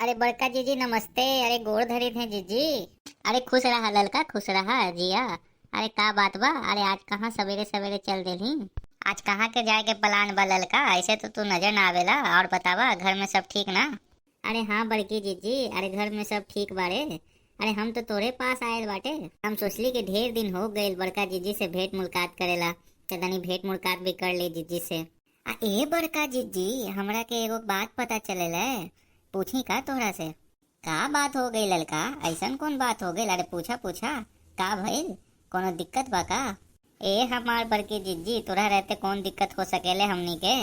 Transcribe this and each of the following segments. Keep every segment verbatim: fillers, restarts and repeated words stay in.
अरे बड़का जीजी नमस्ते, अरे गोड़ धरित हैं जीजी। अरे खुश रहा ललका, खुश रहा जिया। अरे का बात बा, अरे आज कहाँ सवेरे सवेरे चल देलही? आज कहाँ के जाए के प्लान बा ललका? ऐसे तो तू नजर ना आवेला। और बतावा, घर में सब ठीक ना? अरे हाँ बड़की जीजी, अरे घर में सब ठीक बारे। अरे हम तो तोरे पास आयल बाटे, हम सोचली कि ढेर दिन हो गइल बड़का जीजी से भेंट मुलाकात करेला, तो तनी भेंट मुलाकात भी कर ले जीजी से। आ ए बड़का जीजी, हमरा के एगो बात पता चलेला, पूछी का तोहरा से? का बात हो गई ललका? ऐसन कौन बात हो गई? अरे पूछा पूछा, का भइल? कोनो दिक्कत बा का? ए हमार बड़की जीजी, तोरा रहते कौन दिक्कत हो सकेले हमनी के?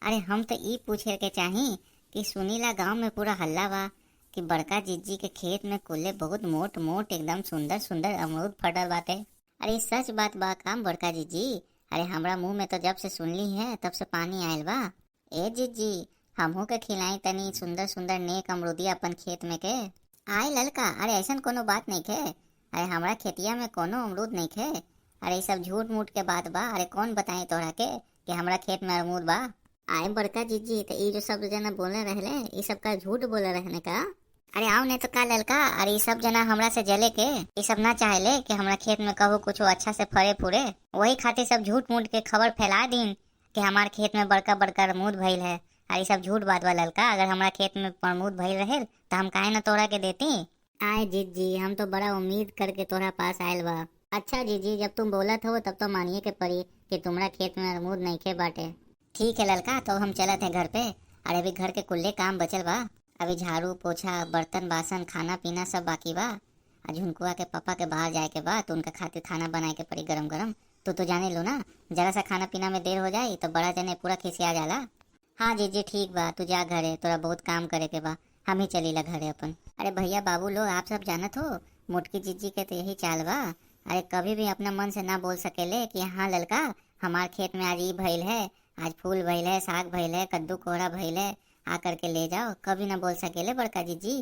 अरे हम तो ई पूछे के चाही कि सुनीला गांव में पूरा हल्ला बा कि बड़का जीजी के खेत में कुल्ले बहुत मोट मोट एकदम सुंदर सुंदर अमरूद फटल बाटे। अरे ई सच बात बा का बड़का जीजी? अरे हमरा मुंह में तो जब से सुनली है तब से पानी आयल बा। ए जीजी, हमहू के खिलाई तनी सुंदर सुंदर नेक अमरूदिया अपन खेत में के। आय ललका, अरे ऐसन कोनो बात नइखे। अरे हमरा खेतिया में कोनो अमरूद नइखे। अरे ई सब झूठ मूठ के बात बा। अरे कौन बताई तोहरा के कि हमरा खेत में अमरूद बा? आय बड़का जीजी, त ई जो सब जना बोले रहले, ई सब का झूठ बोले रहने का? अरे आओ नहीं तो का ललका, अरे ई सब जना हमरा से जले के, ई सब ना चाहेले कि हमरा खेत में कहो कुछ अच्छा से फरे फूरे, वही खातिर सब झूठ मूठ के खबर फैला दीन कि हमार खेत में बड़का बड़का अमरूद भइल है। अरे ई सब झूठ बात बा ललका, अगर हमरा खेत में अमरूद भइल रहे त हम काहे ना तोहरा के देती? आय जीजी, हम तो बड़ा उम्मीद करके तोहरा पास आयल बा। अच्छा जीजी, जब तुम बोलत हो तब तो मानिए के पड़ी कि तुम्हरा खेत में अमरूद नइखे बाटे। ठीक है ललका, तो हम चलत है घर पे। अरे अभी घर के कुल्ले काम बचल बा, अभी झाड़ू पोछा, बर्तन बासन, खाना पीना सब बाकी बा। आ झुनकुआ के पापा के बाहर जाए के बा, तो उनका खातिर खाना बनाए के पड़ी गरम गरम। तू तो जाने लो ना, जरा सा खाना पीना में देर हो जाए तो बड़ा जने पूरा खिसिया जाला। हाँ जीजी ठीक बा, तू जा घरे, तोरा बहुत काम करे के बा, हम ही चलीला घरे अपन। अरे भैया बाबू लोग, आप सब जानत हो, मोटकी जीजी के तो यही चाल बा। अरे कभी भी अपना मन से ना बोल सकेले कि हाँ ललका, हमार खेत में आज ई भइल है, आज फूल भइल है, साग भइल है, कद्दू कोहरा भइल है, आ करके ले जाओ। कभी ना बोल सकेले बड़का जीजी।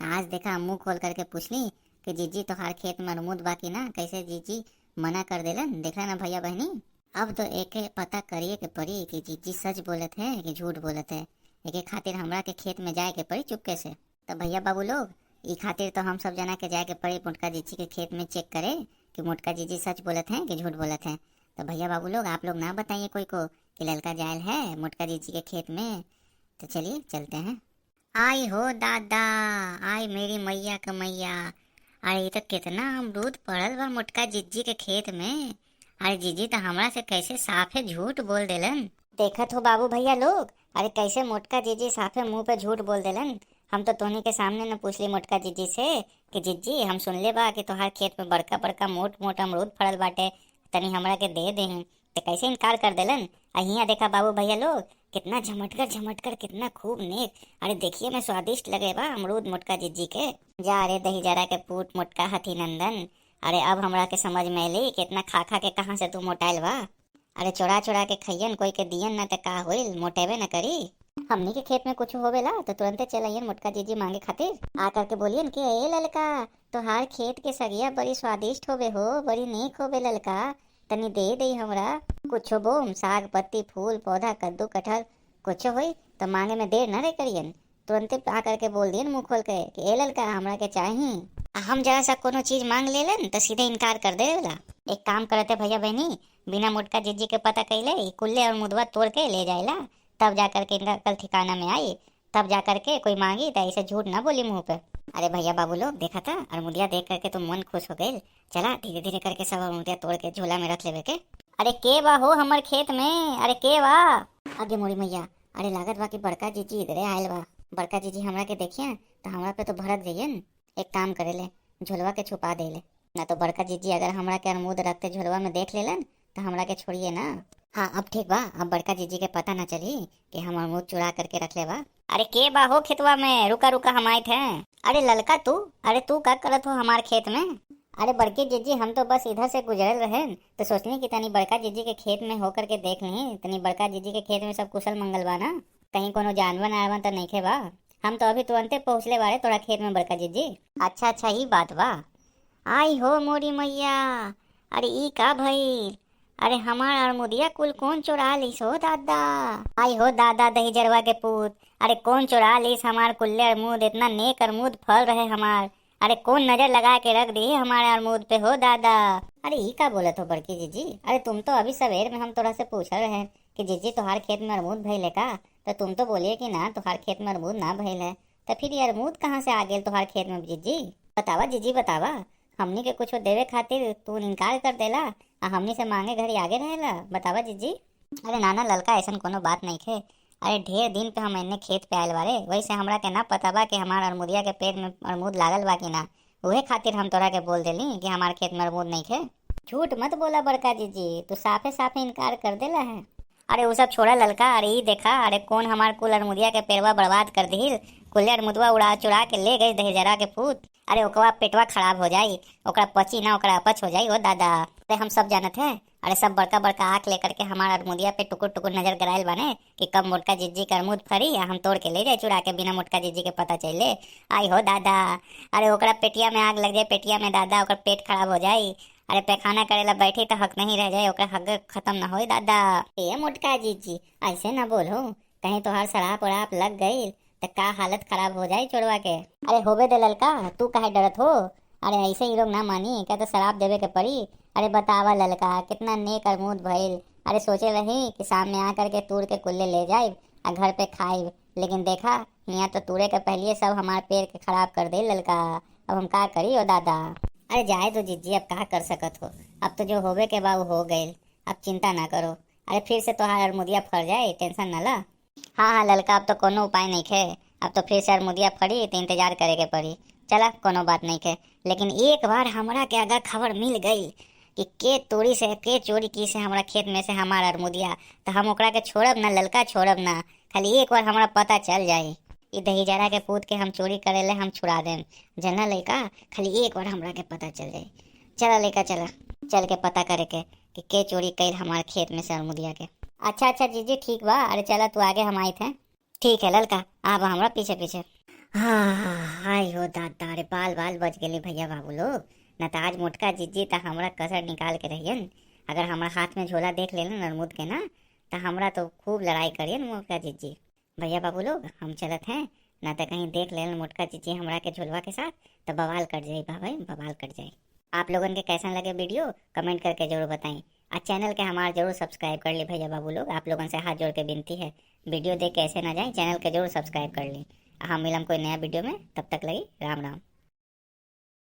आज देखा, मुंह खोल करके पूछली कि जीजी तोहार खेत में अमरूद बा कि ना? कैसे जीजी मना कर देलन, देखला ना भैया बहनी। अब तो एके पता करिए के पड़ी कि जीजी सच बोलत है कि झूठ बोलत है। एके खातिर हमरा के खेत में जाए के पड़ी चुपके से। तो भैया बाबू लोग, ई खातिर तो हम सब जना के जाए के पड़ी मोटका जीजी के खेत में चेक करे कि मोटका जीजी सच बोलत हैं कि झूठ बोलत हैं। तो भैया बाबू लोग, आप लोग ना बताइए कोई को कि ललका जायल है मोटका जीजी के खेत में। तो चलिए चलते हैं। आई हो दादा, आई मेरी मैया का मैया, अरे ई तो कितना अमरूद पड़ल बा मोटका जीजी के खेत में। अरे जीजी तो हमरा से कैसे साफे झूठ बोल देलन। देखत हो बाबू भैया लोग, अरे कैसे मोटका जीजी साफे मुंह पे झूठ बोल देलन। हम तो तोहनी के सामने न पूछली मोटका जीजी से कि जीजी, हम सुनले बा कि तोहार खेत में बड़का बड़का मोट मोट अमरूद फड़ल बाटे, तनी हमरा के दे देही। ते कैसे इनकार कर देलन? आ हियां देखा बाबू भैया लोग, कितना झमटकर झमटकर, कितना खूब नेक। अरे देखिए में स्वादिष्ट लगे बा अमरूद मोटका जीजी के। जा रे दही जरा के पूत मोटका हथी नंदन, अरे अब हमरा के समझ में अइली कि इतना खा खा के कहाँ से तू मोटाइल बा। अरे चोरा चोरा के खइयन, कोई के दियन ना ते का होइल, मोटेबे न करी। हमनी के खेत में कुछ होवेला तो तुरंते चल अइयन मोटका जीजी मांगे खातिर। आ करके बोलियन कि ए ललका, तोहार खेत के सगिया बड़ी स्वादिष्ट होवे हो, बड़ी नेक होवे ललका, तनी दे दे हमरा। कुछो बोम, साग पत्ती, फूल पौधा, कद्दू कटहल, कुछो होई तो मांगे में देर न रे करियन। तुरंते आ करके बोल दियन मुंह खोल के कि ए ललका, हमरा के चाही। आ हम जरा सा कोनो चीज मांग लेलन तो सीधे इनकार कर देवेला। एक काम करते भैया बहनी, बिना मोटका जीजी के पता कैले ई कुल्ले और मुदवा तोड़ के ले जाएला, तब जा करके इनका अकल ठिकाना में आई, तब जा करके कोई मांगी तो ऐसे झूठ ना बोली मुंह पे। अरे भैया बाबू लोग, देखा था अरमुदिया देख करके तो मन खुश हो गइल। चला धीरे धीरे करके सब अरमुदिया तोड़ के झोला में रख लेवे के। अरे के बा हो हमर खेत में, अरे के बा? आगे मोरी मैया, अरे लागत बा कि बड़का जीजी इधरे आयल बा। बड़का जीजी हमरा के देखिया तो हमरा पे तो भड़क जइयन। एक काम करे ले, झोलवा के छुपा दे ले, ना तो बड़का जीजी अगर हमरा के अरमूद रखते झोलवा में देख लेलन तो हमरा के छोड़िए ना। हाँ अब ठीक बा, अब बड़का जीजी के पता ना चली कि हम अरमूद चुरा करके रख ले बा। अरे के बा हो खेतवा में, रुका रुका हम आइत हैं। अरे ललका तू, अरे तू का करत हो हमार खेत में? अरे बड़की जीजी, हम तो बस इधर से गुजरल रहेन तो सोचनी कि तनी बड़का जीजी के खेत में होकर के देख ली, तनी बड़का जीजी के खेत में सब कुशल मंगल बा ना, कहीं कोनो जानवर आनवर तो नइखे बा। हम तो अभी तुरंते पहुँचले बारे तोरा खेत में बड़का जीजी। अच्छा अच्छा, ई बात बा। आई हो मोरी मैया, अरे ई का भइल? अरे हमार अरमुदिया कुल कौन चोरा लिस हो दादा? आई हो दादा दहिजरवा के पूत, अरे कौन चुरा लीस हमार कुल्ले अरमूद, इतना नेक अरमूद फल रहे हमार। अरे कौन नजर लगा के रख दिहे हमारे अरमूद पे हो दादा। अरे ई का बोलत हो बड़की जीजी, अरे तुम तो अभी सवेर में हम तोरा से पूछल रहे कि जीजी तोहार खेत में अरमूद भइल है का, तो तुम तो बोलिए कि ना तोहार खेत में अरमूद ना भइल है, तो फिर ये अरमूद कहाँ से आ गेल तोहार खेत में जीजी? बतावा जीजी बतावा, हमनी के कुछ देवे खातिर तू इनकार कर देला, आ हमनी से मांगे घड़ी आगे रहेला, बतावा जीजी। अरे नाना ललका, ऐसन कोनो बात नइखे। अरे ढेर दिन पे हम एन्ने खेत पे आइल बारे, वैसे हमरा के ना पता बा कि हमार अरमुदिया के पेड़ में अरमूद लागल बा कि ना, उहे खातिर हम तोरा के बोल देली कि हमार खेत में अरमूद नइखे। झूठ मत बोला बड़का जीजी, तू साफे साफे इनकार कर देला है। अरे उ सब छोड़ा ललका, अरे ई देखा, अरे कौन हमार कुल अरमुदिया के पेड़वा बर्बाद कर दिहिल, कुल्ले अरमुदवा उड़ा चुरा के ले गइस दहिजरा के पूत। अरे ओकवा पेटवा खराब हो जाई, ओकरा पची ना, ओकरा अपच हो जाई, ओ दादा। अरे हम सब जानत है, अरे सब बड़का बड़का आँख लेकर के हमार अरमुदिया पे टुकुर टुकुर नजर गड़ाइल बाने कि कब मोटका जिज्जी के अरमूद फरी आ हम तोड़ के ले जाए चुरा के बिना मोटका जिज्जी के पता चले। आई हो दादा, अरे ओकरा पेटिया में आग लग जाए, पेटिया में दादा, ओकर पेट खराब हो जाई। अरे पैखाना करेला बैठी त हक नहीं रह जाए, ओकर हक खत्म ना होई दादा। ए मोटका जिज्जी, ऐसे ना बोलो, कहीं तोहार सराप उराप लग गई त का हालत खराब हो जाई चोरवा के। अरे होबे दे ललका, तू काहे डरत हो? अरे ऐसे ई लोग ना मानी, का तो सराप देवे के पड़ी। अरे बतावा ललका, कितना नेक अरमूद भइल। अरे सोचे रही कि शाम में आकर के तूर के कुल्ले ले जाइब आ घर पे खाइब, लेकिन देखा, हियाँ तो तूरे के पहलिए सब हमार पेड़ के खराब कर दे ललका। अब हम का करी ओ दादा? अरे जाए दो जिज्जी, अब का कर सकत हो, अब तो जो होवे के बा वो हो गइल, अब चिंता ना करो। अरे फिर से तोहार अरमुदिया फर जाए, टेंशन ना ला। हाँ हाँ ललका, अब तो कोनो उपाय नइखे, अब तो फिर से अरमुदिया फरी तो इंतजार करे के पड़ी। चला कोनो बात नइखे, लेकिन एक बार हमरा के अगर खबर मिल गई कि के तोड़ी से, के चोरी की से हमरा खेत में से हमार अरमुदिया, तो हम ओकरा के छोड़ब ना ललका, छोड़ब ना। खाली एक बार हमरा पता चल जाई, ई दहिजरा के पूत के हम चोरी करे ले हम छुड़ा देम, जनला लइका, खाली एक बार हमरा के पता चल जाई। चला लइका चला, चल के पता करे के कि के चोरी कइल हमार खेत में से अरमुदिया के। अच्छा अच्छा जीजी ठीक बा, अरे चला तू आगे हम आइत है। ठीक है ललका, आब हमरा पीछे पीछे। हाँ, हाय हो दादा रे, बाल बाल बच गेली भैया बाबू लोग, न त आज मोटका जिज्जी त हमरा कसर निकाल के रहियन। अगर हमरा हाथ में झोला देख लेलन अरमूद के ना, त हमरा तो खूब लड़ाई करियन मोटका जिज्जी। भैया बाबू लोग, हम चलत हैं, ना त कहीं देख लेलन मोटका जिज्जी हमरा के झोलवा के साथ, त बवाल कट जाई बा भाई, बवाल कट जाई। आप लोगन के कैसन लगे वीडियो, कमेंट करके जरूर बताएं। आ चैनल के हमार जरूर सब्सक्राइब कर ली भैया बाबू लोग, आप लोगन से हाथ जोड़ के विनती है, वीडियो देख के ऐसे ना जाए, चैनल के जरूर सब्सक्राइब कर ली। आ हम मिलम कोई नया वीडियो में, तब तक लगी राम राम।